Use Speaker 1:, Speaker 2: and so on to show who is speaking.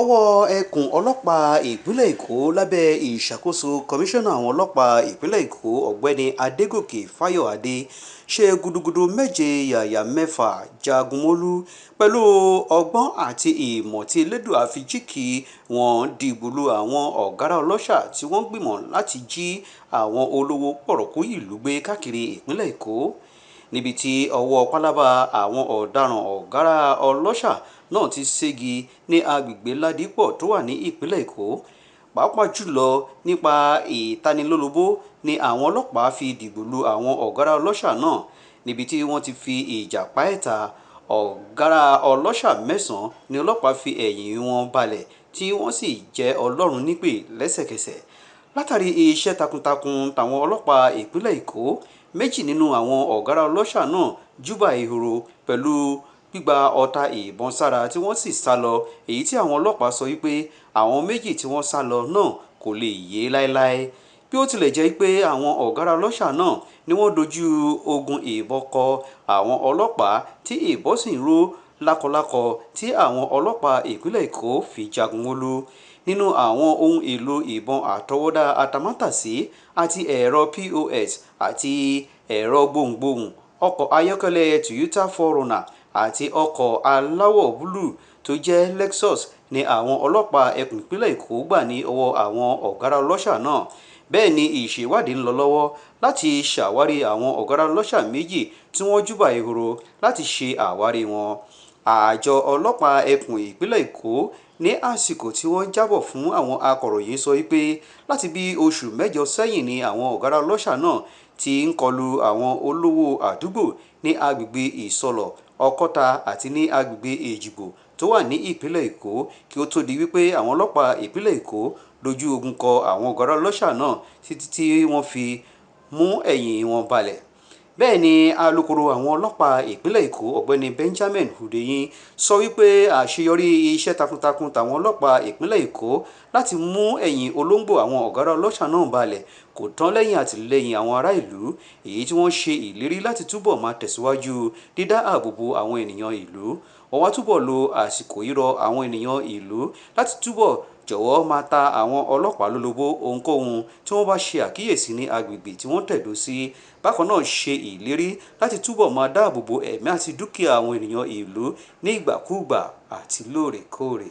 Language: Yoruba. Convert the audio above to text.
Speaker 1: Ọwọ́ ẹkùn ọlọ́pàá ìpínlẹ̀ Èkó lábẹ́ ìṣàkóso Kọmíṣánná àwọn ọlọ́pàá ìpínlẹ̀ Èkó Ọ̀gbẹ́ni Adégòkè Fáyọ̀adé ṣe gudugudu méje yàyà mẹ́fà jagunmólú pẹ̀lú ọgbọ́n àti ìmọ̀ tí Elédùà fi jíǹkí wọn dìgbò lu àwọn ọ̀gárá ọlọ́ṣà tí wọ́n ń gbìmọ̀ láti jí àwọn olówó pọ̀rọ̀kú ìlú gbé káàkiri ìpínlẹ̀ Èkó, níbi tí ọwọ́ pálábá àwọn ọ̀daràn ọ̀gárá ọlọ́ṣà náà ti ségi ní agbègbè Ládípọ̀ tó wà ní ìpínlẹ̀ Èkó. Pàápàá jùlọ nípa ìtanilólobó ni àwọn ọlọ́pàá fi dìgbò lu àwọn ọ̀gárá ọlọ́ṣà náà, níbi tí wọ́n ti fi ìjà páẹ̀ta. Ọ̀gárá ọlọ́ṣà mẹ́sàn-án ni ọlọ́pàá fi ẹ̀yìn wọn balẹ̀ tí wọ́n sì jẹ́ Ọlọ́run nípè lẹ́sẹ̀kẹsẹ̀. Látàrí iṣẹ́ takuntakun táwọn ọlọ́pàá ìpínlẹ̀ Èkó, méjì nínú àwọn ọ̀gárá ọlọ́ṣà náà júbà ehoro pẹ̀lú gbígba ọta ìbọn sára tí wọ́n sì sá lọ, èyí tí àwọn ọlọ́pàá sọ wípé àwọn méjì tí wọ́n sá lọ náà kò lè yé láéláé. Bí ó tilẹ̀ jẹ́ pé àwọn ọ̀gárá ọlọ́ṣà náà ni wọ́n dojú ogun ìbọn kọ àwọn ọlọ́pàá tí ìbọn sì ń ró lákọlákọ tí àwọn ọlọ́pàá ìpínlẹ̀ Èkó fi jagunmólú. Nínú àwọn ohun èlò ìbọn àtọwọ́dá atamátàsé àti ẹ̀rọ POS àti ẹ̀rọ gbohùngbohùn, ọkọ̀ ayọ́kẹ́lẹ́ Toyota 4Runner àti ọkọ̀ aláwọ̀ búlúù tó jẹ́ Lexus ni àwọn ọlọ́pàá ẹkùn ìpínlẹ̀ Èkó gbà ní ọwọ́ àwọn ọ̀gárá ọlọ́ṣà náà. Bẹ́ẹ̀ ni ìṣèwádìí ń lọ lọ́wọ́ láti ṣàwárí àwọn ọ̀gárá ọlọ́ṣà méjì tí wọ́n júbà ehoro láti ṣe àwárí wọn. Àjọ ọlọ́pàá ẹkùn ìpínlẹ̀ Èkó ní àsìkò tí wọ́n ń jábọ̀ fún àwọn akọ̀ròyìn sọ wípé láti bí oṣù mẹ́jọ sẹ́yìn ni àwọn ọ̀gárá ọlọ́ṣà náà ti ń kọlu àwọn olówó àdúgbò ní agbègbè Ìsọlọ̀, Ọ̀kọ́tà àti ní agbègbè Èjìgbò tó wà ní ìpínlẹ̀ Èkó kí ó tó di wípé àwọn ọlọ́pàá ìpínlẹ̀ Èkó dojú ogun kọ àwọn ọ̀gárá ọlọ́ṣà náà títí tí wọ́n fi mú ẹ̀yìn wọn balẹ̀. Bẹ́ẹ̀ ni alūkkóró àwọn ọlọ́pàá ìpínlẹ̀ Èkó Ọ̀gbẹ́ni Benjamin Hundeyin sọ wípé àṣeyọrí iṣẹ́ takuntakun táwọn ọlọ́pàá ìpínlẹ̀ Èkó láti mú ẹ̀yìn olóńgbò àwọn ọ̀gárá ọlọ́ṣà náà balẹ̀ kò tán lẹ́yìn àtìlẹ́yìn àwọn ará ìlú, èyí tí wọ́n ṣe ìlérí láti túbọ̀ máa tẹ̀síwájú dídá ààbò bo àwọn ènìyàn ìlú. Wọ́n wá túbọ̀ lo àsìkò yìí rọ àwọn ènìyàn ìlú láti túbọ̀ jọ̀wọ́ máa ta àwọn ọlọ́pàá lólobó ohunkóhun tí wọ́n bá ṣe àkíyèsí ní agbègbè tí wọ́n tẹ̀dó sí. Bákan náà ṣe ìlérí láti túbọ̀ máa dáàbò bo ẹ̀mí àti dúkìá àwọn ènìyàn ìlú ní ìgbàkúùgbà àti lóòrèkóòrè.